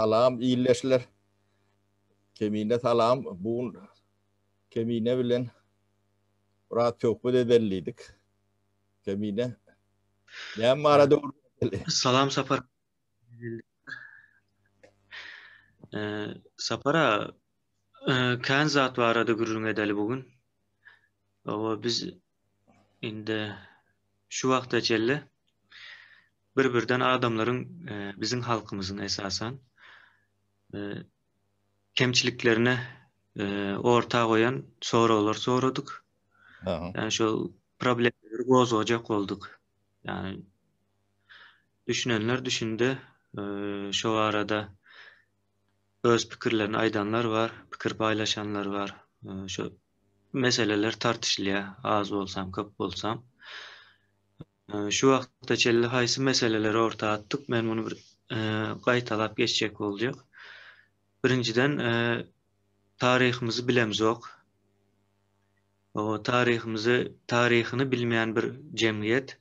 Salam ildeşler. Kemine salam. Bu gün Kemine bilen biraz söhbet edeli diýdik. Kemine näme barada gürrüň edeli? Salam Sapar. Sapar aga, kän zat barada gürrüň edeli bu gün. Hawa biz indi şu wagta çenli bir-birden adamlaryň biziň halkymyzyň esasan kemçiliklerini orta goýan soraglar soradyk. Ýani şol problemleri gozgajak bolduk. Ýani düşünenler düşündi. Şo barada öz pikirlerini aýdanlar bar, pikir paýlaşanlar bar. Şo meseleler tartyşylýar, az bolsam, köp bolsam. Şu wagta çenli haýsy meseleleri orta atdyk, men muny bir gaýtalap geçjek boljak. Birinjiden, taryhymyzy bilemzok. O taryhymyzy, taryhyny bilmeýän bir jemgyýet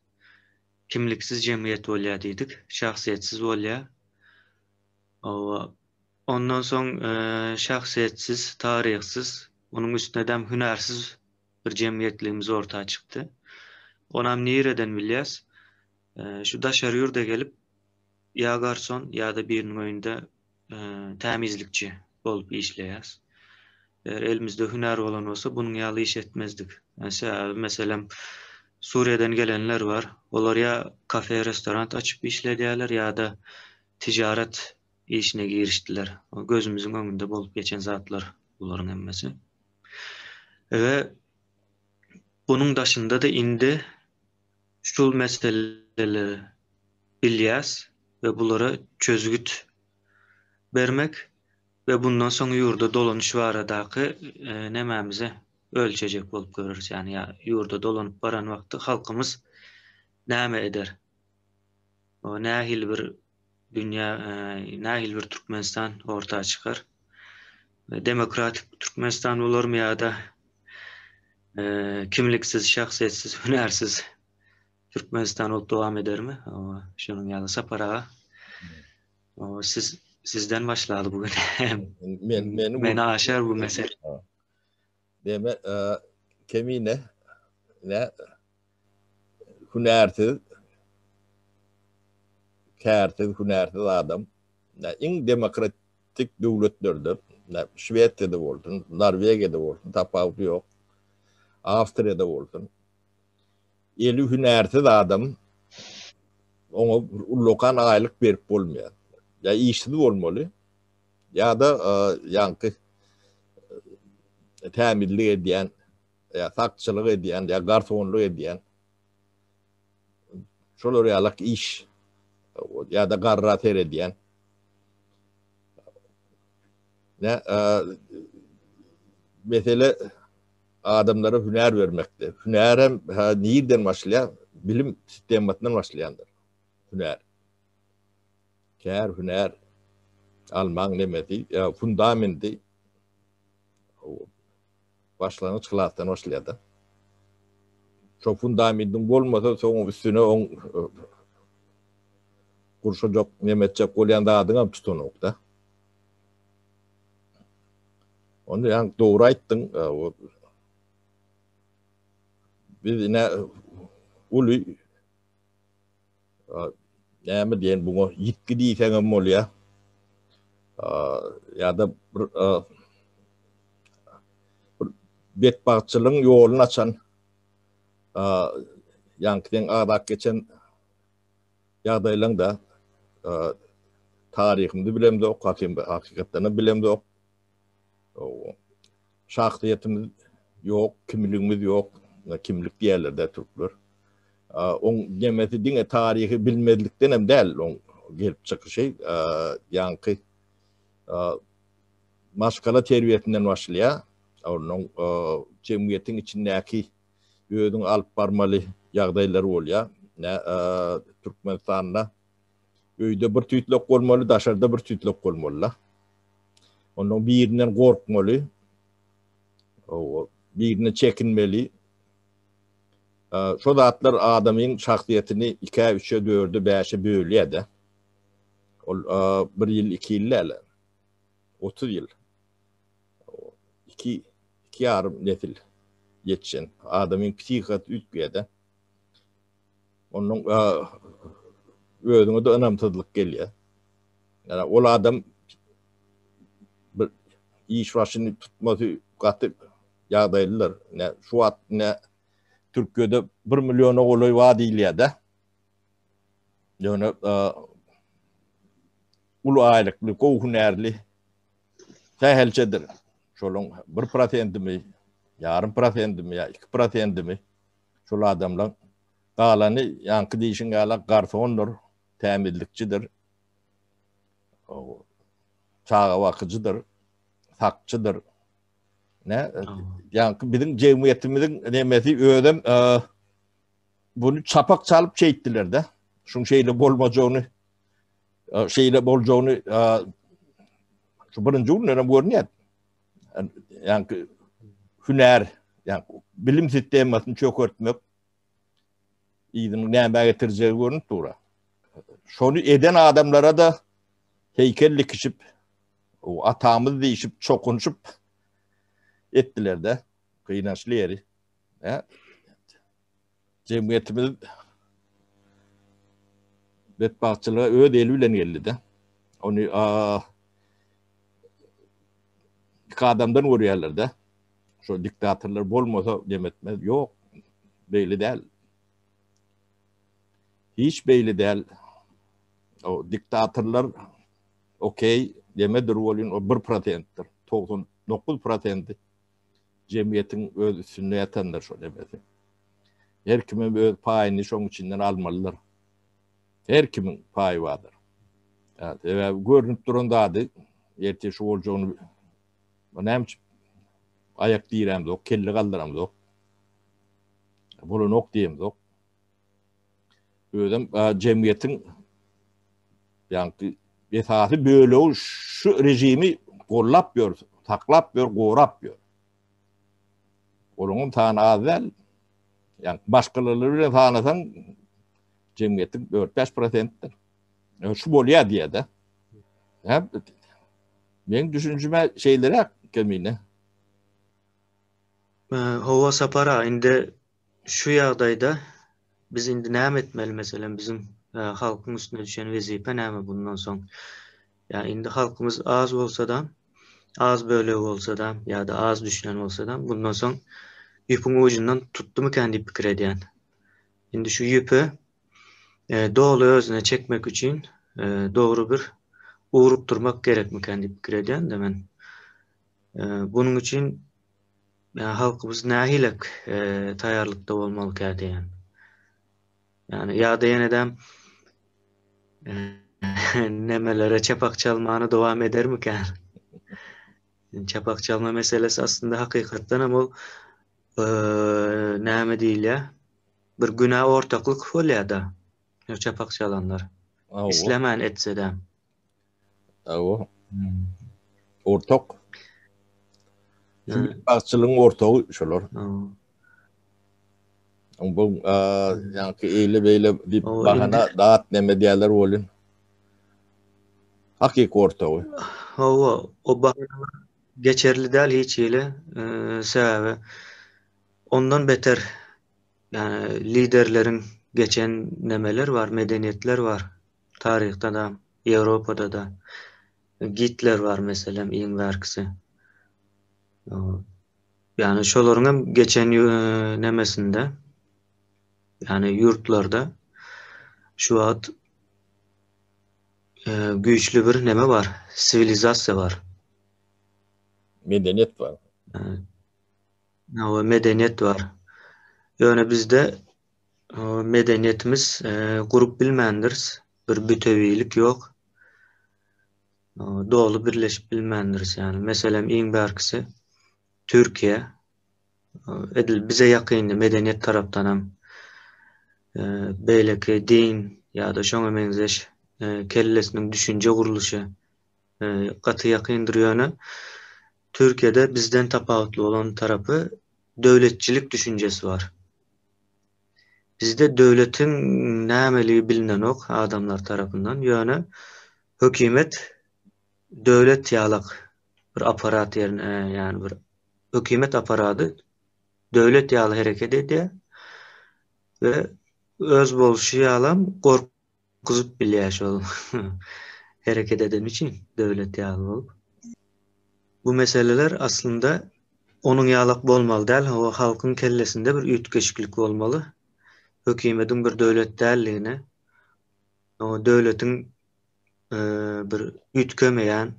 kimliksiz jemgyýet bolýar diýdik, şahsyýetsiz bolýar. Hawa, ondan soň şahsyýetsiz, taryhsyz, onuň üstünedem hünärsiz bir jemgyýetligimiz orta çykdy. Onam nireden bilýäs? Şu daşary ýurda gelip ýa garson ýa-da biriniň öýünde tämizlikçi bolup işleýäs. Eger elimizde hünär bolan bolsa bunuň ýaly iş etmezdik. Sebäbi meselem Suriýadan gelenler bar. Olar ýa kafe, restoran açyp işledýärler ýa-da tijaret işine girişdiler. Gözümiziň öňünde bolup geçen zatlar bularyň hemmesi. We bunuň daşynda-da indi şul meseleleri bilýäs we bulara çözgüt bermek we bundan soň ýurda dolanyş baradaky nemämizi ölçejek bolup göreris. Ýagny ýa ýurda dolanyp baran wagty halkymyz näme eder? O nähili bir dünýä, nähili bir Türkmenistan orta çykar? Demokratik Türkmenistan bolarmy ýa-da kimliksiz, şahsyýetsiz, hünärsiz Türkmenistan bolup dowam edermi? Şonuň ýaly Sapar aga. Siz sizden başlaly bu gün. Men meni meni aşar bu mesele. Deme kemine ne hünärsiz kärsiz hünärsiz adam iň demokratik döwletlerde Şwesiýada bolsun, Norwegiýada bolsun tapawudy ýok. Awstriýada bolsun. Eli hünärsiz adam oňa ullakan aýlyk berip bolmaýar. Ýa işsiz bolmaly ýa-da ýaňky tämizlik edýän, ýa sakçylyk edýän, ýa garsonlyk edýän şolar ýalak iş ýa-da garra seredýän. Ne mesele adamlara hünär bermekde. Hünär hem nirden başlaýar? Bilim sistemasyndan başlaýandyr. Hünär. Kär, hünär almaň nemesi, fundamenti başlangyç klasdan başlaýar-da. Şo fundamentiň bolmasa, soň üstüne oň gurşajak, neme etjek bolýan zadyňam tutanok-da. Onda ýaňy dogry aýtdyň. Biz ine uly näme diýen buňa ýitgi diýseňem bolýar. Ýa-da bir bir betbagtçylygyň ýoluny açan ýaňky seň agzap geçen ýagdaýlaň-da taryhymyzy bilemzok, hakykatdanam bilemzok. Şahsyýetimiz ýok, kimligimiz ýok. Kimlik diýerler-dä türkler. Oň nemesi diňe taryhy bilmezlikden hem däl, oň gelip çykyşy ýaňky maşgala terbiýesinden başlaýar. Onuň jemgyýetiň içindäki özüňi alyp barmaly ýagdaýlary bolýar. Türkmenistanda Öýde bir tüýtlek bolmaly, daşarda bir tüýtlek bolmaly-da. Ondan birinden gorkmaly. Owa, birinden çekinmeli. Şo zatlar adamyň şahsyýetini ikä, üçe, dörde, bäşe bölýär-de. Ol bir ýyl, iki ýyl däl. 30 ýyl. Iki, iki ýarym nesil ýetişen. Adamyň psihikasy üýtgeýär-de. Ondan özüňe-de ynamsyzlyk gelýär. Ýa ol adam bir iş başyny tutmasy gaty ýagdaýlydyr. Ne şu wagt ne Türkiýede 1 milliona golaý bar diýilýär-de. Ýöne uly aýlykly, gowy hünärli sähelçedir. Şolaň 1 prosentimi, ýarym prosentimi ýa 2 prosentimi şol adamlaň galany ýaňky diýşiň ýaly garsondyr, tämizlikçidir, çaga bakyjydyr, sakçydyr. Ne? Ýaňky biziň jemgyýetimiziň nemesi özem bunu çapak çalyp çeýtdiler-de. Şuň şeýle bolmajagyny, şeýle boljagyny şu birinji günden hem görünýär. Ýaňky hünär, ýaňky bilim sistemasyny çökertmek yzynyň nämä getirjegi görünip dur. Şony eden adamlara-da heýkel dikişip, atamyz diýişip, çokunşyp etdiler-de. Gynançly ýeri. Jemgyýetimiz betbagtçylyga öz eli bilen geldi-de. Ony iki adamdan görýärler-de. Şo diktatorlar bolmasa dem etmez. Ýok, beýle däl. Hiç beýle däl. O diktatorlar okey, demedir welin o bir prosentdir. 99 prosenti jemgyýetiň öz üstünde ýatandyr şo demesi. Her kimem öz paýyny şoň içinden almalydyr. Her kimiň paýy bardyr. Sebäbi görnüp duran zady ertir şu boljagyny näme üçin aýak dirämzok, kelle galdyramzok. Bolanok diýemzok. Özem jemgyýetiň ýaňky esasy bölegi şu režimi gollap ýör, saklap ýör, gorap ýör. Olaryň sany az däl. Ýa başgalar bilen sanasaň jemgyýetiň 4-5 prosentdir. Şu bolýar diýýär-de. Hä? Meň düşünjime şeýleräk kemine. Hawa Sapar aga indi şu ýagdaýda biz indi näme etmeli meselem biziň halkyň üstüne düşen wezipe näme bundan soň? Ýa indi halkymyz az bolsada, az bölegi bolsada ýa-da az düşünen bolsada bundan soň ýüpüň ujundan tutdumykan diýip pikir edýän. Indi şu ýüpi doly özüne çekmek üçin dogry bir ugrukdyrmak gerekmikän diýip pikir edýän-de men. Bunuň üçin halkymyz nähilek taýýarlykda bolmalyka diýýän. Ýani ýa-da ýene-de nemelere çapak çalmany dowam edermikän? Çapak çalma meselesi aslynda hakykatdan hem ol näme diýilýär? Bir günä ortaklyk bolýar-da. Çapak çalanlar. Islemän etse-de. Hawa. Ortak. Şu betbagtçylygyň ortagy şolar. Bu ýaňky eýle beýle diýip bahana dat neme diýerler welin. Hakyky ortagy. Hawa, o bahana geçerli däl hiç hili. Sebäbi ondan beter ýani liderleriň geçen nemeler bar, medeniýetler bar. Taryhda-da, Ýewropada-da Gitler bar meselem iň bärkisi. Ýani şolaryň hem geçen nemesinde ýani ýurtlarda şu wagt güýçli bir neme bar, siwilizasiýa bar. Medeniýet bar. Hawa, medeniýet bar. Ýöne bizde Medeniýetimiz gurup bilmändiris. Bir bütewilik ýok. Doly birleşip bilmändiris ýani. Meselem iň bärkisi Türkiýe. Edil bize ýakyndy medeniýet tarapdanam. Beýleki din ýa-da şoňa meňzeş kellesiniň düşünje gurluşy gaty ýakyndyr ýöne Türkiýede bizden tapawutly bolan tarapy döwletçilik düşünjesi bar. Bizde döwletiň nämeligi bilinenok adamlar tarapyndan, ýöne Hökümet döwlet ýalak bir apparat ýerine, ýagny bir hökümet apparady döwlet ýaly hereket edýär we öz bolşy ýalam gorkuzyp bilýär şol hereket edeni üçin döwlet ýaly bolup. Bu meseleler aslynda onuň ýalak bolmaly däl, hawa halkyň kellesinde bir üýtgeşiklik bolmaly. Hökümediň bir döwlet däldigine, döwletiň bir üýtgemeýän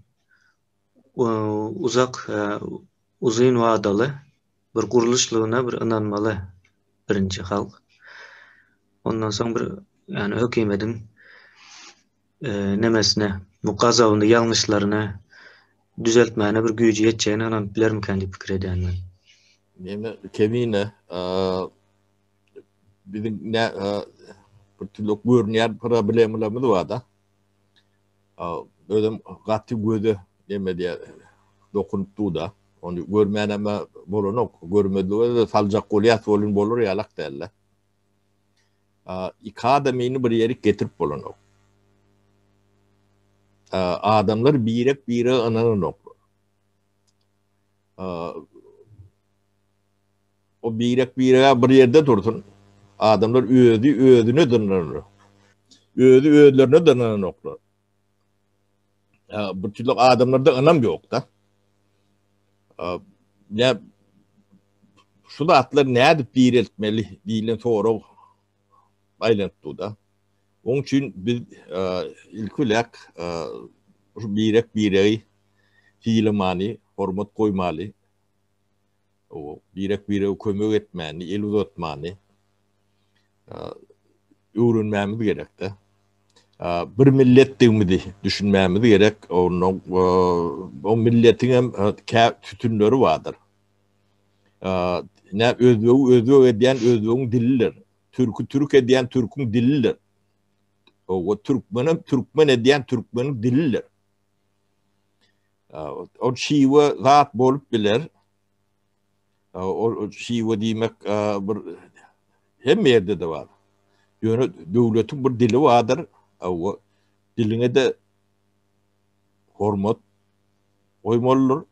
uzak uzyn wadaly bir gurluşlygyna bir ynanmaly birinji halk. Ondan soň bir ýani hökümediň nemesine, bu gazabyny, ýalňyşlaryny düzeltmäne bir güýji ýetjegine ynanyp bilermikän diýip pikir edýän men. Neme Kemine biziň ne bir türlü görünýän problemalarymyz bar-da. Özem gaty göze neme diýär, dokunyp dur-da. Ony görmänem bolanok. Görmezlige-de saljak bolýas welin bolar ýalak däl-de. Iki adamyny bir ýerik getirip bolanok. Adamlar birek-birege ynananoklar. O birek-birege bir ýerde dursun. Adamlar özi özüne dynananok. Özi özlerine dynananoklar. Bu türlü adamlarda ynam ýok-da. Ne şu zatlar nädip direltmeli diýlen sorag aýlanyp dur-da. Oň üçin biz ilki bilen şu birek-biregi sylamany, hormat goýmaly. Birek-birege kömek etmäni, el uzatmany öwrenmämiz gerek-de. Bir milletdigimizi düşünmämiz gerek. Onuň o milletiň hem kä sütünleri bardyr. Ne özbegi özbek edýän özbegiň dilidir. Türki türk edýän türküň dilidir. O türkmenem türkmen edýän türkmeniň dilidir. Ol şiwe zat bolup biler. Ol şiwe diýmek bir hemme ýerde-de bar. Ýöne döwletiň bir dili bardyr. O diliňe-de hormat goýmalydyr.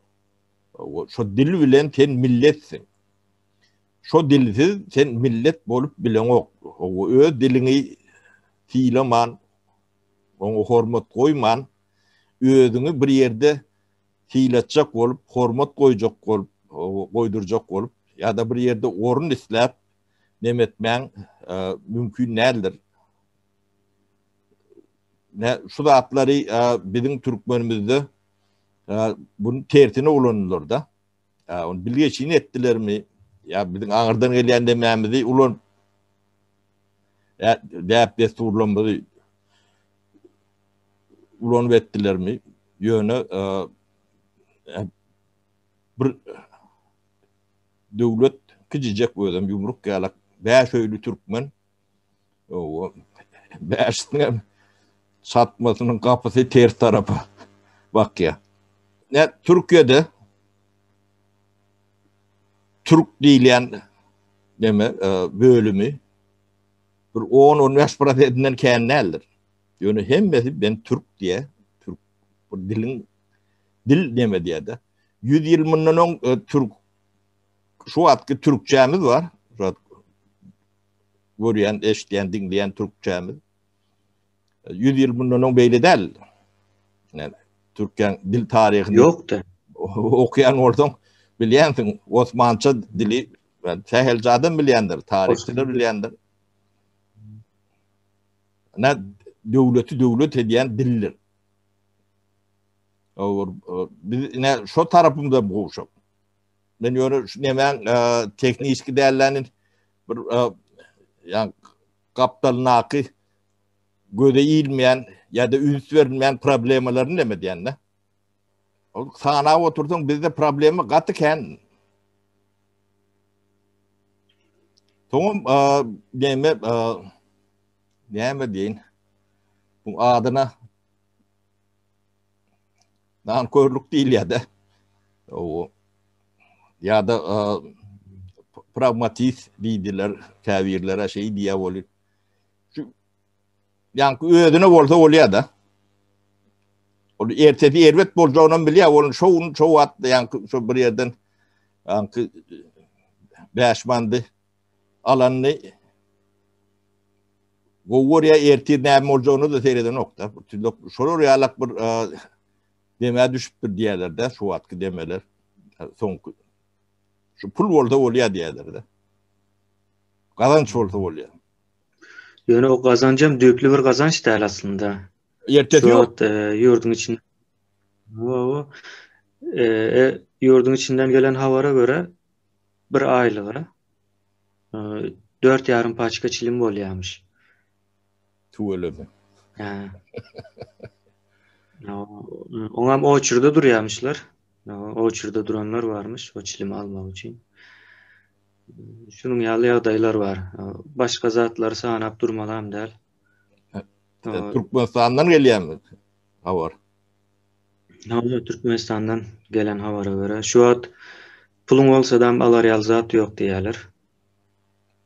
Şo dil bilen sen milletsiň. Şo dilsiz sen millet bolup bileňok. Öz diliňi sylaman, oňa hormat goýman, özüňi bir ýerde sylatjak bolup, hormat goýjak bolup, goýdurjak bolup ýa-da bir ýerde orun isläp neme etmäň mümkin däldir. Ne şu zatlary biziň türkmenimizde bunu tersine ulanylar-da. Ony bilgeşin etdilermi? Ýa biziň aňyrdan gelýän demämizi ulanyp däp-dessurlarymyzy ulanyp etdilermi? Ýöne bir döwlet kijijek özem ýumruk ýalak bäş öýli türkmen o bäşisiniň çatmasynyň gapysy ters tarapa bakýar. Ne Türkiýede Türk diýilýän neme bölümi bir 10-15 prosentinden kän däldir. Ýöne hemmesi ben türk diýe, türk bir diliň dil neme diýe-de. 100 ýyl mundan öň e, türk şu wagtky türkçämiz bar. Şu wagt görýän, eşidýän, diňleýän türkçämiz. 100 ýyl mundan öň beýle däl. Yani Türkçäň dil taryhyny ýokdy. Okaýan bolsaň bilýänsiň, Osmança dili sähelçe adam bilýändir, taryhçylar bilýändir. Ne döwleti döwlet edýän dildir. Biz ne şo tarapymda gowşak. Men ýöne şu nemäň e, tehniki dälläni bir e, ýa gapdalyndaky göze ilmeýän ýa-da üns berilmeýän problemalaryny näme diýende. Ol sanap otursaň bizde problema gaty kän. Soňam näme näme diýin? Bu adyna nankörlük diýilýär-de. O ýa-da pragmatist diýdiler, käbirlere şeý diýýär bolýar. Şu ýaňky özüne bolsa bolýar-da. Ol ertesi erbet boljagynam bilýär, ol şo gün şo wagt ýaňky şo bir ýerden ýaňky 5 mandy alanyny gowy görýär, ertir näme boljagyny da seredenok-da. Şolar ýalak bir demä düşüpdir diýerler-de, şu wagtky demeler. Soňky şu pul bolsa bolýar diýerler-de. Gazanç bolsa bolýar. Ýöne o gazanjam düýpli bir gazanç däl aslynda. Ertesi ýok. E, ýurduň içinde. Hawa. E, e, ýurduň içinden gelen habara görä bir aýlyga e, dört ýarym paçka çilim bolýarmyş. Tüweleme. Hä. Oňam oçurda durýarmyşlar. Oçurda duranlar barmyş o çilimi almak üçin. Şunuň ýaly ýagdaýlar bar. Başga zatlary sanap durmalam däl. Türkmenistandan gelýärmi habar? Hawa, Türkmenistandan gelen habara görä, şu wagt puluň bolsadam alar ýaly zat ýok diýýärler.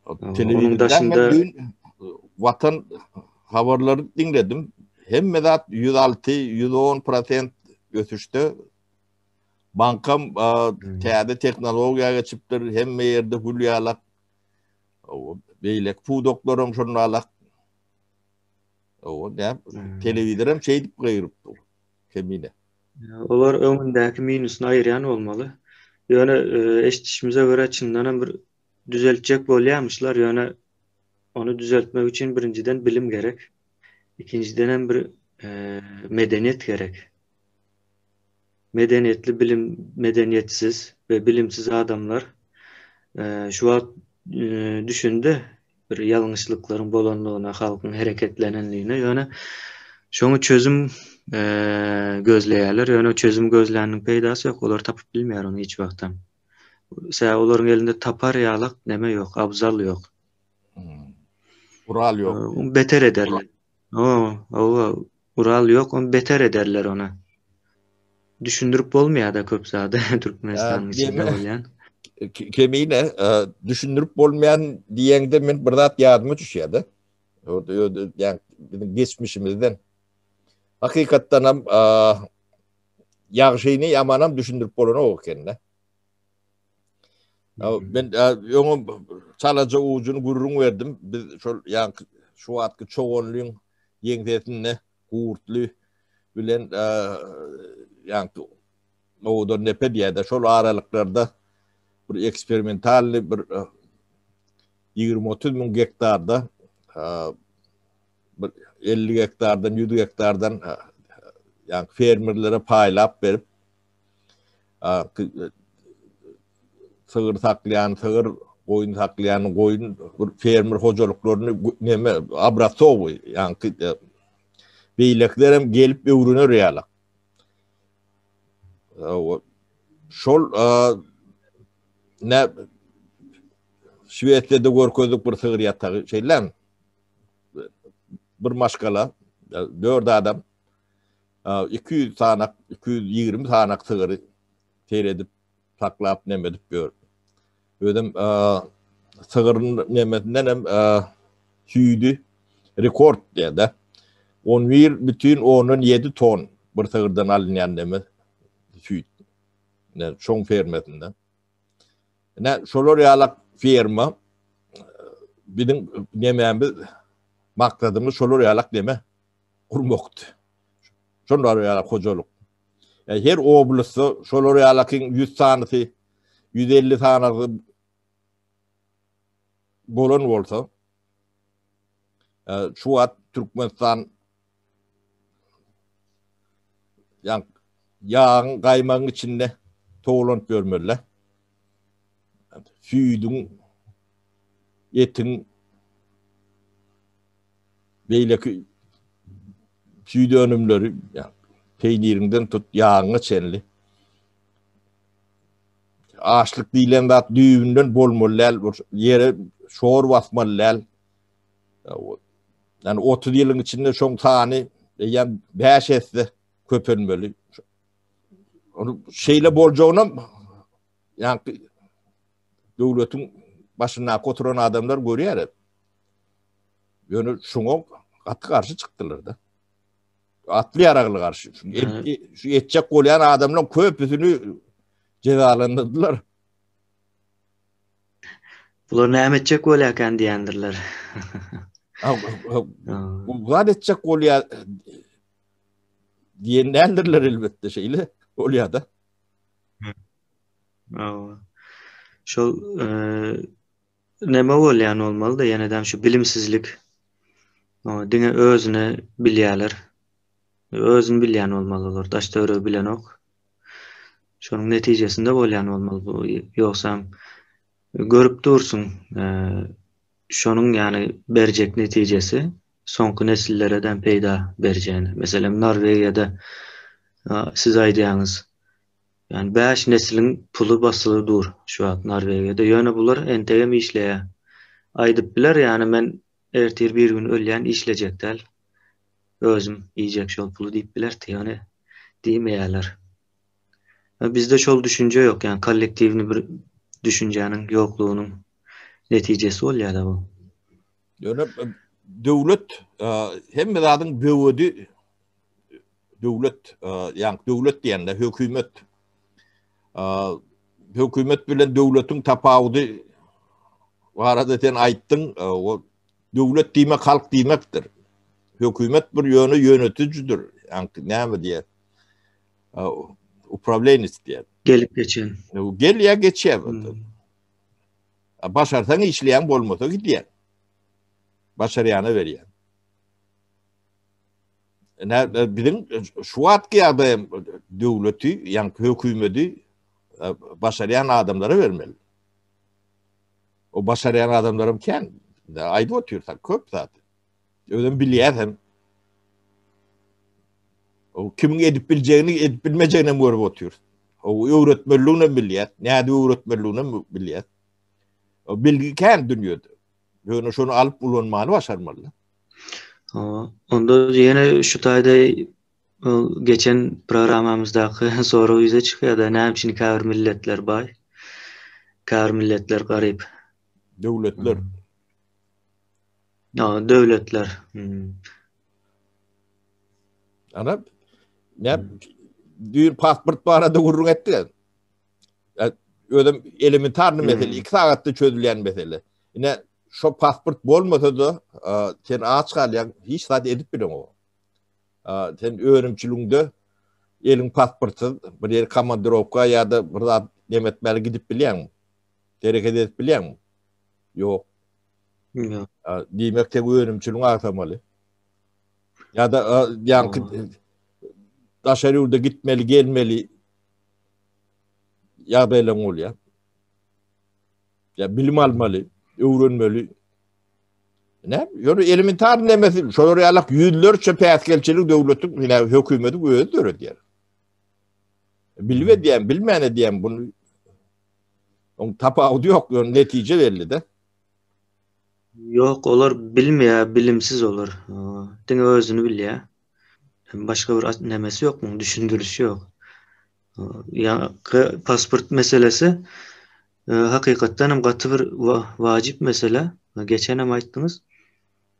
Onuň daşynda Watan habarlary diňledim. Hemme zat 106, 110 prosent ösüşde. Bankam täze tehnologiýa geçipdir, hemme ýerde gül ýalak. Beýleki pudaklaram şonalak. Owa, näme? Telewizor hem şeýdip gygyryp dur. Kemine. Olar öňündäki minusyny aýyrýan bolmaly. Ýöne e, eşidişimize görä çyndanam bir düzeltjek bolýarmyşlar, ýöne ony düzeltmek üçin birinjiden bilim gerek. Ikinjidenem bir e, medeniýet gerek. Medeniýetli bilim medeniýetsiz we bilimsiz adamlar şu wagt düşündi bir ýalňyşlyklaryň bolanlygyna, halkyň hereketlenenligine, ýöne şoňa çözüm gözleýärler, ýöne çözüm gözläniniň peýdasy ýok, olar tapyp bilmeýär ony hiç wagtam. Sebäbi olaryň elinde tapar ýalak neme ýok, abzal ýok. Gural ýok. Beter ederler. Hawa, Gural ýok, ony beter ederler ony. Düşündirip bolmaýar-da köp zady Türkmenistanyň içinde bolýan. Kemine, düşündirip bolmaýan diýeňde men bir zat ýadyma düşýär-de. Ýa biziň geçmişimizden. Hakykatdan hem ýagşyny ýamanam düşündirip bolanok eken-de. Men öňem çalaja ujuny gürrüň berdim. Biz şol ýaňky şu wagtky Çoganlyň ýeňsesinde Gurtly bilen ýaňky Owadan depe diýýär-de, şol aralyklarda bir eksperimentalnyý bir 20-30 müň gektarda bir 50 gektardan, 100 gektardan ýaňky fermerlere paýlap berip, sygyr saklaýan sygyr, goýun saklaýan goýun bir fermer hojalyklaryny neme obrazcowy, ýaňky e, beýlekiler hem gelip öwrener ýaly. Şol ne Şwesiýada görkezdik bir sygyr ýatagy, şeýlemi? Bir maşgala, dört adam 200 sanak, 220 sanak sygyry seredip, saklap, neme edip ýör. Özem sygyryň nemesinden hem süýdi rekord diýýär-de. 11,7 ton bir sygyrdan alynýan neme süýt. Ne, şoň fermasynda. Ne, şolar ýalak ferma biziň nemämiz maksadymyz şolar ýalak neme gurmakdy. Şolar ýalak hojalyk. Her oblastda şolar ýalakyň 100 sanysy, 150 sanysy bolan bolsa, şu wagt Türkmenistan ýa ýagyň, gaýmagyň içinde towlanyp ýörmeli. Süýdüň, etiň beýleki süýt önümleri, peýniriňden tut ýagyňa çenli açlyk diýlen zat düýbünden bolmaly däl, ýere şor basmaly däl. Ýani 30 ýylyň içinde şoň sany eýýäm 5 esse köpelmeli. Ony şeýle boljagyny ýa döwletiň başyndaky oturan adamlar görýär. Ýöne şoňa gaty garşy çykdylar-da. Atly ýaragly garşy. Şu etjek bolýan adamlaryň köpüsini jezalandyrdylar. Bular näme etjek bolýarkan diýendirler. Zat etjek bolýar diýen däldirler elbetde şeýle bolýar-da. Şol Neme bolýan bolmaly-da ýenedem şu bilimsizlik. Diňe özüni bilýärler. Özüni bilýän bolmaly olar, daş-töweregi bilenok. Şonuň netijesinde bolýan bolmaly bu. Ýogsam görüp dursuň, şonuň ýany berjek netijesi soňky nesillere-de peýda berjegini. Meselem, Norwegiýada siz aýdýaňyz, Ýani 5 nesliň puly basyly dur şu wagt Norwegiýada. Ýöne bular entegem işleýär. Aýdyp biler ýani men ertir bir gün ölýän işlejek däl. Özüm iýjek şol puly diýip bilerdi. Ýöne diýmeýärler. Bizde şol düşünje ýok ýani kollektiwni bir düşünjäniň ýoklugynyň netijesi bolýar-da bu. Ýöne döwlet hemme zadyň böwedi döwlet, ýa döwlet diýende hökümet. Hökümet bilen döwletiň tapawudy barada sen aýtdyň, o döwlet diýmek halk diýmekdir. Hökümet bir ýöne ýönetijidir. Ýa näme diýer? Upravlenic diýer. Gelip geçen. Gelýär geçýär. Hmm. Başarsaň işleýän bolmasa gidýär. Başarýana berýär. Ine biziň şu wagtky ýagdaýym döwleti, ýa hökümeti e, başarýan adamlara bermeli. O başarýan adamlaram kän. Aýdyp otyrsak köp zat. Özüm bilýär hem. O kimiň edip biljegini, edip bilmejegini hem görüp otyr. O öwretmeliligini hem bilýär, nädip öwretmeliligini hem bilýär. O bilgi kän dünýede. Ýöne şony alyp ulanmany başarmaly. Onda ýene şu taýda geçen programmamyzdaky sorag ýüze çykýar-da, näme üçin käbir milletler baý, käbir milletler garyp? Döwletler. Ha, döwletler. Hmm. Ana, ne düýn pasport barada gürrüň etdik. Özüm elementarny mesele, 2 sagatda çözülýän mesele. Ine, şo pasport bolmasa-da, sen aç galýaň, hiç zat edip bileňok. Sen önümçiligiňde eliň pasportsyz bir ýere komandirowka ýa-da bir zat neme etmäge gidip bilýäňmi? Hereket edip bilýäňmi? Ýok. Ýok. Diýmek, seň önümçiligiň agsamaly. Ýa-da ýaňky daşary ýurda gitmeli, gelmeli ýagdaýlaryň bolýar. Ýa bilim almaly, öwrenmeli. Ne? Ýöne elementar nemesi, şolar ýalak ýüzlerçe päsgelçilik döwletiň, ýa hökümetiň özi döredýär. Bilip edýän, bilmän edýän bunu oň tapawudy ýok, ýöne netije belli-de. Ýok, olar bilmeýär, bilimsiz olar. Diňe özüni bilýär. Başga bir nemesi ýok muň, düşündirişi ýok. Ýa pasport meselesi hakykatdan hem gaty bir wajyp mesele. Geçen hem aýtdyňyz.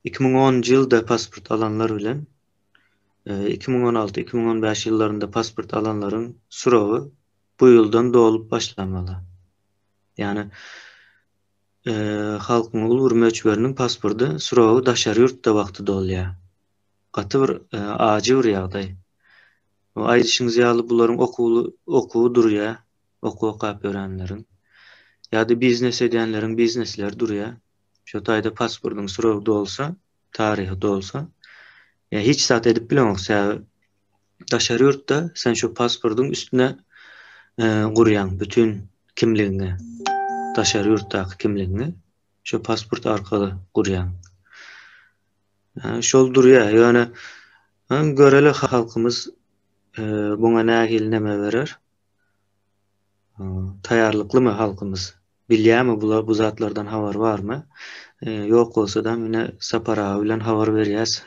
2010-njy ýylda pasport alanlar bilen 2016, 2015 ýyllarynda pasport alanlaryň srogy bu ýyldan dolup başlamaly. Ýagny halkyň uly bir möçberiniň pasporty srogy daşary ýurtda wagty dolýar. Gaty bir ajy bir ýagdaý. Aýdyşyňyz ýaly bularyň okuwly okuwy durýa, okuw okap ýörenleriň. Ýa-da biznes edýänleriň biznesleri durýa. Şo taýda pasportyň srogy dolsa, taryhy dolsa, ýa hiç zat edip bileňok, sebäbi daşary ýurtda sen şo pasportyň üstüne gurýaň bütin kimligiňi, daşary ýurtdaky kimligiňi şo pasport arkaly gurýaň. Şol durýar. Ýöne göreli halkymyz buňa nähili neme berer. Taýýarlyklymy halkymyz? Bilýärmi bular bu zatlardan habary barmy? Ýok bolsa-da ine Sapar aga bilen habar berýäs.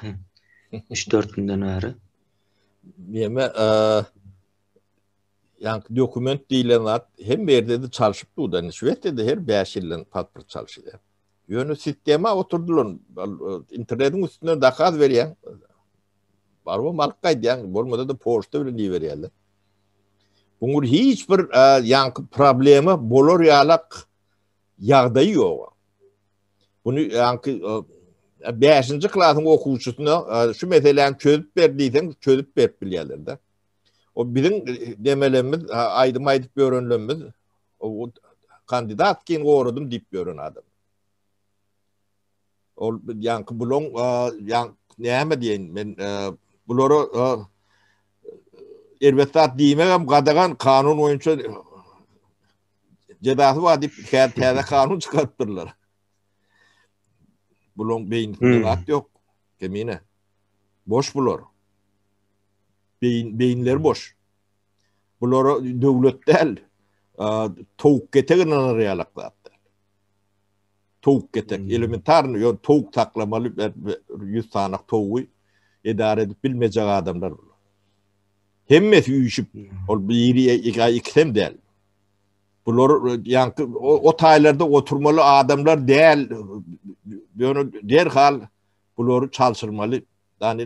3-4 günden bäri. Neme ýaňky dokument diýlen zat hemme ýerde-de çalşyp dur-da. Indi Şwesiýada her 5 ýyldan pasport çalşylýar. Ýöne sistema oturdylan, internetiň üstünden zakaz berýäň. Barybam alyp gaýdýaň, bolmasa-da poçta bilen iberýärler. Buň bir hiç bir ýaňky problema bolar ýalak ýagdaýy ýok. Bunu ýaňky 5-nji klasyň okuwçysyna şu meseläni çözüp ber diýseň, çözüp berip bilýärler-de. O biziň demelerimiz, aýdym aýdyp ýörenlerimiz o kandidatkin goradym diýip ýören adam. Ol ýaňky bulaň ýaň näme diýeýin men bulara erbet zat diýmegem gadagan kanun boýunça jezasy bar diýip täze kanun çykarypdyrlar. Bulaň beýnisinde zat ýok. Kemine. Boş bular. Beýin beýinleri boş. Bulara döwlet däl, towuk getek ynanar ýalak zat däl. Towuk getek, hmm. elementarny, ýöne towuk saklamaly, 100 sanak towugy edara edip bilmejek adamlar bular. Hemmesi üýşüp, hmm. ol biri ikisem däl. Bular ýaňky o, o taýlarda oturmaly adamlar däl. Ýöne derhal bulary çalşyrmaly. Yani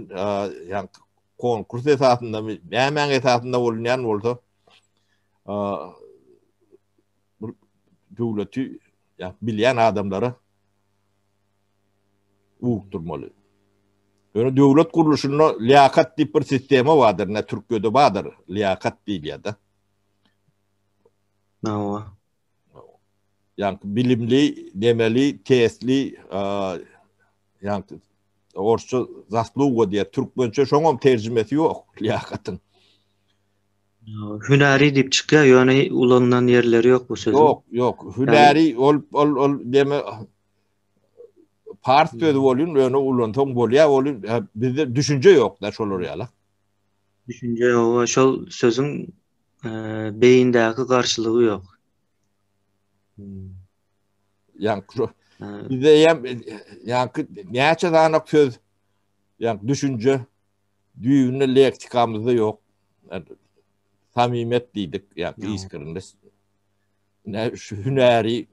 ýaňky konkurs esasynda nämäň esasynda bolunýan bolsa bir döwleti ýa bilýän adamlara ugrukdurmaly. Ýöne döwlet gurluşynda liýakat diýip bir sistema bardyr, ne Türkiýede bardyr, liýakat diýilýär-de. Hawa. Ýa bilimli, demeli, testli, ýa orsça zasluga diýýär, türkmençe şoňam terjimesi ýok liýakatyň. Hünäri diýip çykýar, ýöne ulanylan ýerleri ýok bu sözüň. Ýok, ýok. Hünäri ol ol ol deme pars sözi bolýun, ýöne ulansaň bolýar, ol bizde düşünje ýok da şolar ýaly. Düşünje ýok, şol sözüň beýindäki garşylygy ýok. Ýa bizde hem ýa näçe sany söz, ýa düşünje Düýbünde leksikamyzda ýok. Samimiýet diýdik, ýa iskrennost. Ne şu hünäri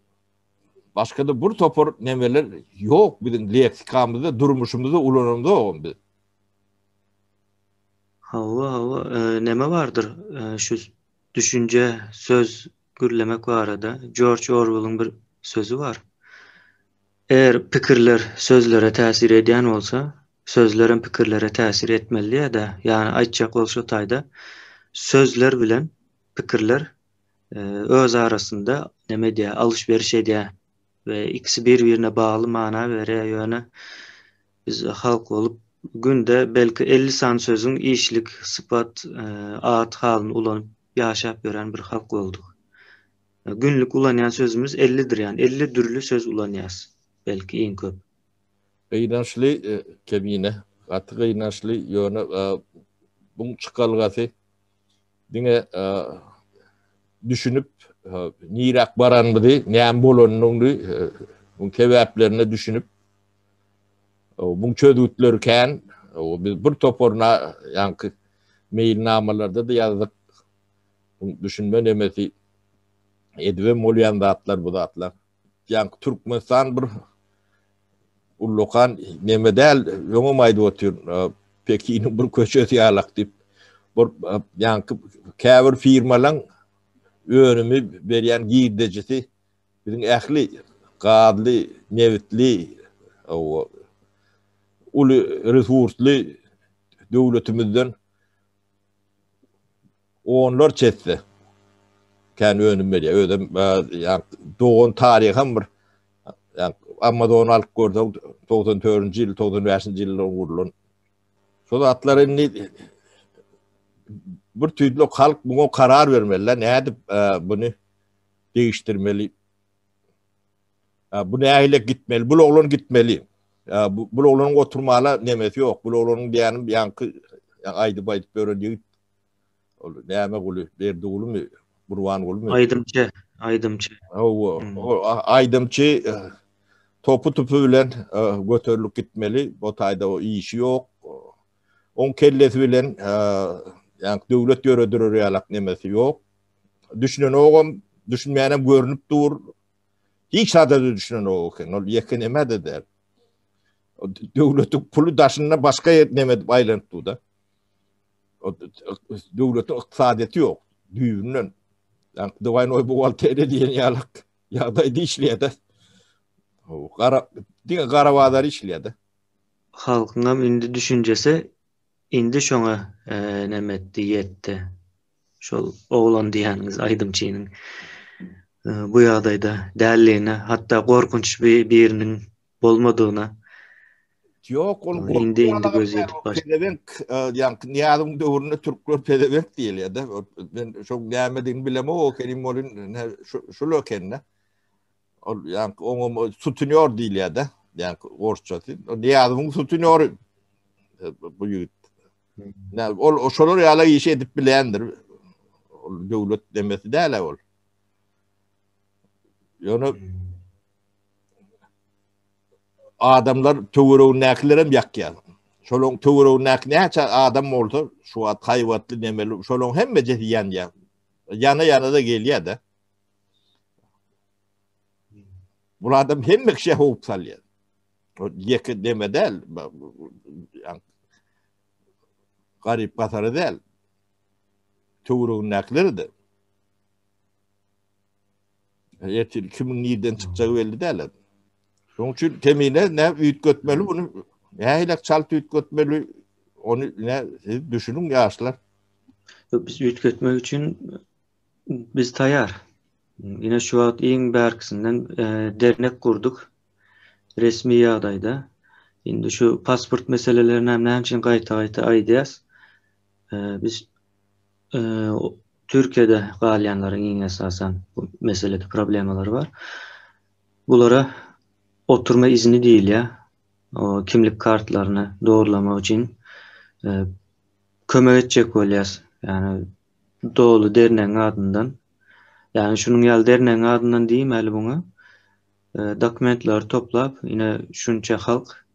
başga-da bir topar nemeler ýok biziň leksikamyzda, durmuşymyzda ulanamzok biz. Hawa, hawa, e, neme bardyr? E, şu düşünje, söz gürlemek barada George Orwelliň bir sözi bar. Eger pikirler sözlere täsir edýän bolsa, sözlerem pikirlere täsir etmeli diýýär-dä. Ýagny aýtjak bolup şo taýda sözler bilen pikirler öz arasynda neme edýär, alyş-beriş edýär we ikisi bir-birine bagly mana berýär. Ýöne biz halk bolup günde belki 50 sany sözüň işlik, sypat, at halyny ulanyp ýaşap ýören bir halk bolduk. Günlük ulanýan sözümiz ellidir ýagny 50 dürli söz ulanýas belki iň köp. Gynançly Kemine, gaty gynançly, ýöne buň çykalgasy diňe düşünip niräk baranymyzy, näme bolanyny, buň sebäplerine düşünip buň çözgütleri kän. Biz bir toparyna ýaňky meýilnamalarda-da ýazdyk. Buň düşünme nemesi edibem bolýan zatlar bu zatlar. Ýaňky Türkmenistan bir ullakan neme däl, öňem aýdyp otyryn, Pekiniň bir köçesi ýalak diýip. Bir ýaňky käbir firmalaň önümi berýän girdejisi biziň ähli gazly, nebitli, uly resursly döwletimizden Onlarça esse kän önüm berýär. Özem ýa dogan taryham bir ýa Amazon alyp görseň 94-nji ýyl, 95-nji ýylda gurlan. Şo zatlar indi bir tüýdlük halk muňa karar bermeli, nädip buny degişdirmeli. Bu nähili gitmeli? Bul oglan gitmeli. Bu bul oglanyň oturmala nemesi ýok. Bul oglanyň diýenim ýaňky aýdyp aýdyp ýören ýigit. Ol näme guly? Berdi gulumy? Gurban gulumy? Aýdymçy, aýdymçy. Hawa, aýdymçy e, topy tupy bilen e, göterilip gitmeli. Bu taýda o işi ýok. Oň kellesi bilen e, ýaňky döwlet ýöredirer ýalak nemesi ýok. Düşünenogam, düşünmeýänem görnüp dur. Hiç zada düşünenok eken. Ol ýeke neme-de däl. Döwletiň puly daşynda başga ýer neme edip aýlanyp dur-da. Döwletiň ykdysadyýeti ýok düýbünden. Ýa dwaýnoý buhgalteriýa diýen ýaly ýagdaýda işleýär-de. Gara diňe gara bazar işleýär-de. Halkyňam indi düşünjesi indi şoňa neme etdi, ýetdi. Şol oglan diýýäniňiz aýdymçynyň bu ýagdaýda dälligine, hatda gorkunç biriniň bolmadygyna Ýok, ol indi indi göz ýetip başlady. Pezewenk, ýaňky Nyýazowyň döwründe türkler pezewenk diýilýär-de. Men şoň nämedigini bilemok, o kelim bolun şul ekende. Ol ýaňky oňa sutunýor diýilýär-de, ýaňky orsçasy. Nyýazowyň sutunýory bu ýigit. Nä, ol şolar ýaly iş edip bilýändir. Ol döwlet demesi däl ol. Ýöne adamlar töweregindäkiler hem ýakýar. Şolaryň töweregindäki näçe adam bolsa, şu wagt haýbatly nemeli, şolaryň hemmejesi ýanýar. Ýana-ýana-da gelýär-de. Bu adam hemme kişiye howp salýar. O ýeke deme däl. Garyp gasary däl. Töweregindäkileri de. Ertir kimiň nirden çykjagy belli däl. Şonuň üçin kemine ne üýtgetmeli bunu nähili çalt üýtgetmeli ony ne siz düşüniň ýaşlar. Biz üýtgetmek üçin biz taýar. Ine şu wagt iň bärkisinden e, dernek gurduk. Resmi ýagdaýda. Indi şu pasport meselelerini hem näme üçin gaýta-gaýta aýdýas? E, biz e, Türkiýede galýanlaryň iň esasan bu meselede problemalary bar. Bulara oturma izni diýilýär. O kimlik kartlaryny dogurlamak üçin e, kömek etjek bolýas. Ýagny doly dernegiň adyndan. Ýagny şunuň ýaly dernegiň adyndan diýmäli buňa. E, dokumentleri toplap, ine şunça halk,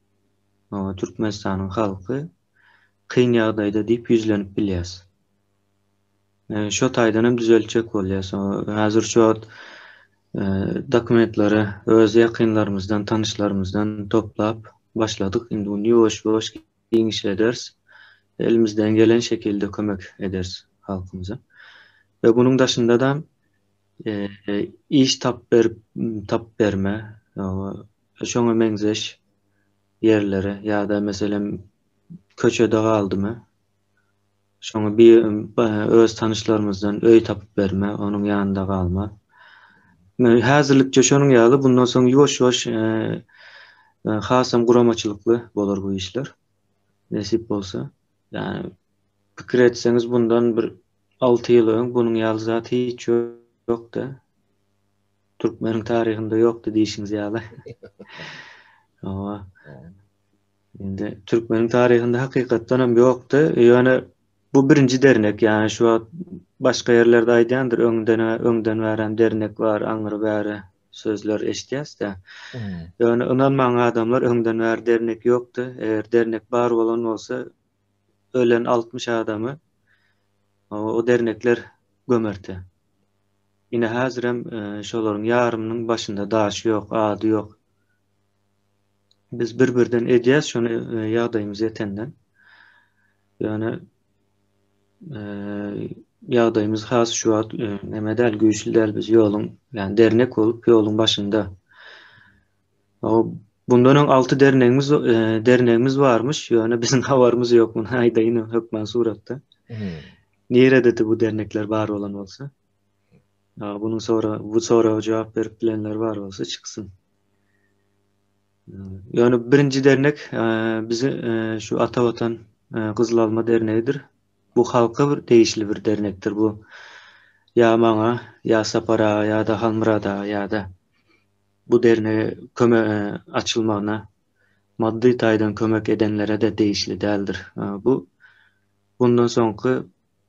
Türkmenistanyň halky kyn ýagdaýda diýip ýüzlenip bilýäs. Şo taýdan hem düzeltjek bolýas. Häzir şu wagt dokumentleri öz ýakynlarymyzdan, tanyşlarymyzdan toplap başladyk. Indi muny ýuwaş-ýuwaş giňişlederis. Elimizden gelen şekilde kömek ederis halkymyza. We munuň daşynda-da iş tapyp berip, tapyp berme, şoňa meňzeş ýerlere ýa-da meselem köçede galdymy, Şoňa bir öz tanyşlarymyzdan öý tapyp berme, onuň ýanynda galma. Häzirlikçe şonuň ýaly, bundan soň ýuwaş-ýuwaş hasam guramaçylykly bolar bu işler. Nesip bolsa. Ýani pikir etseňiz bundan bir 6 ýyl öň bunuň ýaly zat hiç ýokdy. Türkmeniň taryhynda ýokdy diýşiňiz ýaly. Hawa. Indi türkmeniň taryhynda hakykatdan hem ýokdy. Ýöne bu birinji dernek, ýagny şu wagt başga ýerlerde aýdýandyr, öňden öňden bärem dernek bar, aňry bäri sözler eşidýäs-de. Ýöne ynanmaň adamlar, öňden bäri dernek ýokdy. Eger dernek bar bolan bolsa, ölen 60 adamy o dernekler gömerdi. Ine häzirem şolaryň ýarymynyň başynda daşy ýok, ady ýok. Biz bir-birden edýäs şony e, ýagdaýymyz ýetenden. Ýöne e, ýagdaýymyz has şu wagt e, neme däl, güýçli däl biz ýoluň, ýani dernek bolup ýoluň başynda. O bundan öň 6 dernegimiz e, dernegimiz barmyş, ýöne biziň habarymyz ýok, muny aýdaýyn hökman suratda. Hmm. Nirededi bu dernekler bar bolan bolsa? Bunuň sora bu soraga jogap berip bilenler bar bolsa çyksyn. Ýöne birinji dernek bizi şu Ata Watan Gyzyl Alma dernegidir. Bu halka bir degişli bir dernekdir bu. Ýa maňa, ýa Sapar aga, ýa-da Halmyrat aga, ýa-da bu dernege köme açylmagyna maddy taýdan kömek edenlere-de degişli däldir. Bu bundan soňky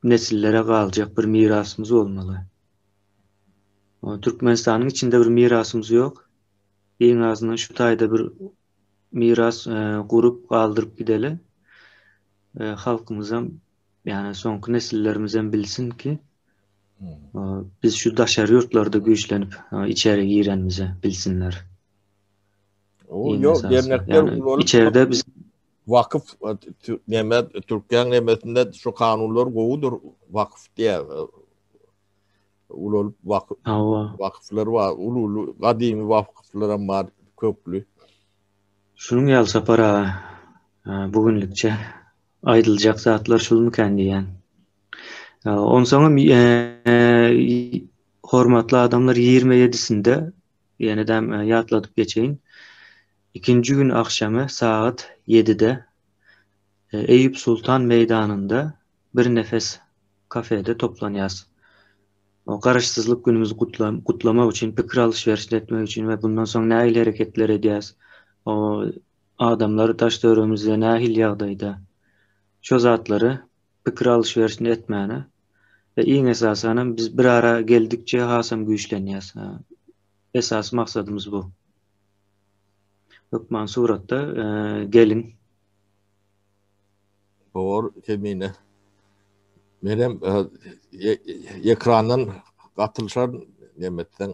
nesillere galjak bir mirasymyz bolmaly. Türkmenistanyň içinde bir mirasymyz ýok. Iň azyndan şu taýda bir miras gurup galdyryp gideli. Halkymyzam, ýagny soňky nesillerimizem bilsin ki, biz şu daşary ýurtlarda güýçlenip içeri girenimizi bilsinler. O ýok, dernekler ulalyp içeride biz. Wakyf näme Türkiýäň nemesinde şu kanunlar gowudyr wakyf diýä. Ulalyp wakyf. Hawa. Wakyflar bar, uly uly gadymy wakyflar hem bar, kökli. Şunuň ýaly Sapar aga, bu günlükçe aýdyljak zatlar şulmykan diýýän. Onsoňam hormatly adamlar 27-sinde ýenedem ýatladyp geçeýin. Ikinji gün agşamy sagat 7-de Eýüp Sultan meýdanynda Bir nefes kafede toplanýas. Garaşsyzlyk günümizi gutlamak üçin, pikir alyş-berişini etmek üçin we bundan soň nähili hereketler edýäs, adamlar daş-töweregimizde nähili ýagdaýda, şo zatlary pikir alyş-berişini etmäne we iň esasanam biz bir ara geldikçe hasam güýçlenýäs. Esasy maksadymyz bu. Hökman suratda geliň. Bor Kemine. Menem ekrandan gatylyşar neme etseň.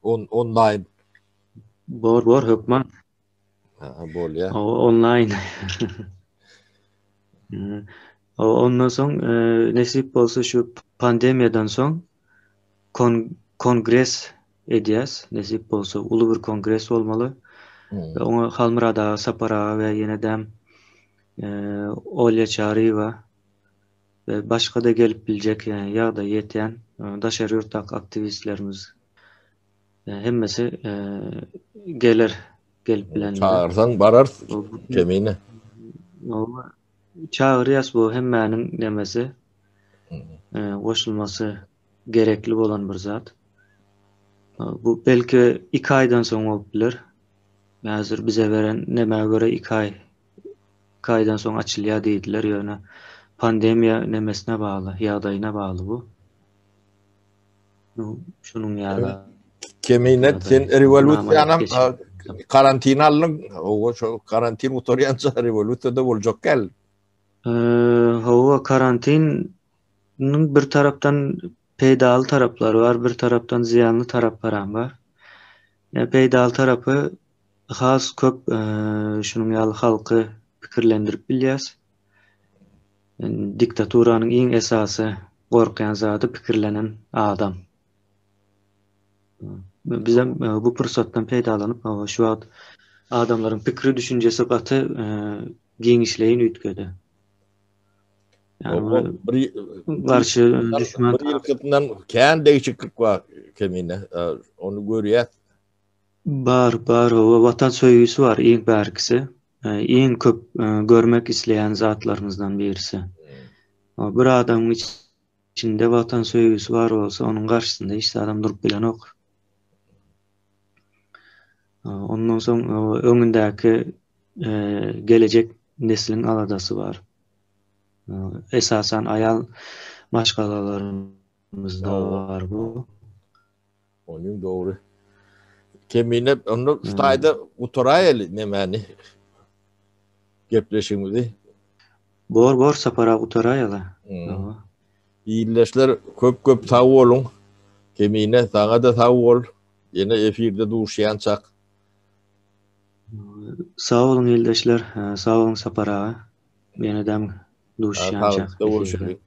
On onlaýn. Bor bor hökman. Ha bolýa. Onlaýn. Ondan soň nesip bolsa şu pandemiýadan soň kongres edýäs. Nesip bolsa uly bir kongres bolmaly. We oňa Halmyrat aga, Sapar aga we ýenedem Olýa Çaryýewa we başga-da gelip biljek ýagdaýy ýetýän daşary ýurtdaky aktiwistlerimiz hemmesi geler, gelip bilenler. Çagyrsaň bararys Kemine. Çagyrýas bu hemmäniň nemesi goşulmasy gerekli bolan bir zat. Bu belki iki aýdan soň bolup biler. Häzir bize beren nämä görä iki aý, iki aýdan soň açylýar diýdiler, ýöne pandemiýa nemesine bagly, ýagdaýyna bagly bu. Şunuň ýaly. Kemine sen rewolýusiýanam karantin aldyň. Owa şo karantin gutarýança rewolýusiýada boljak gel. Hawa karantin Munuň bir tarapdan peýdaly taraplary bar, bir tarapdan zyýanly taraplaram bar. Ýa peýdaly tarapy has köp şunuň ýaly halky pikirlendirip bilýäs. Diktaturanyň iň esasy gorkýan zady pikirlenen adam. Bizem bu pursatdan peýdalanyp, şu wagt adamlaryň pikiri düşünjesi gaty giňişleýin üýtgedi. Yani bir garşy düşman bir ýylkysyndan kän değişiklik bar kemine. Onu görýäs. Bar, bar, o watan söýgüsi bar iň bärkisi. Iň köp görmek isleýän zatlarymyzdan birisi. Bir adamyň içinde watan söýgüsi bar bolsa, onuň garşysynda hiç adam durup bilenok. Ondan soň öňündäki gelejek nesliň aladasy bar. Esasan aýal maşgalalarymyzda bar bu. Onuň dogry. Kemine onda şu taýda gutaraýaly nemäni gepleşigimizi. Bor bor Sapar aga gutaraýaly. Ildeşler köp köp sag boluň. Kemine saňa-da sag bol. Ýene efirde duşýançak. Sag boluň ildeşler. Sag boluň Sapar aga. Ýenedem duşýançak. Saglyk bolsun.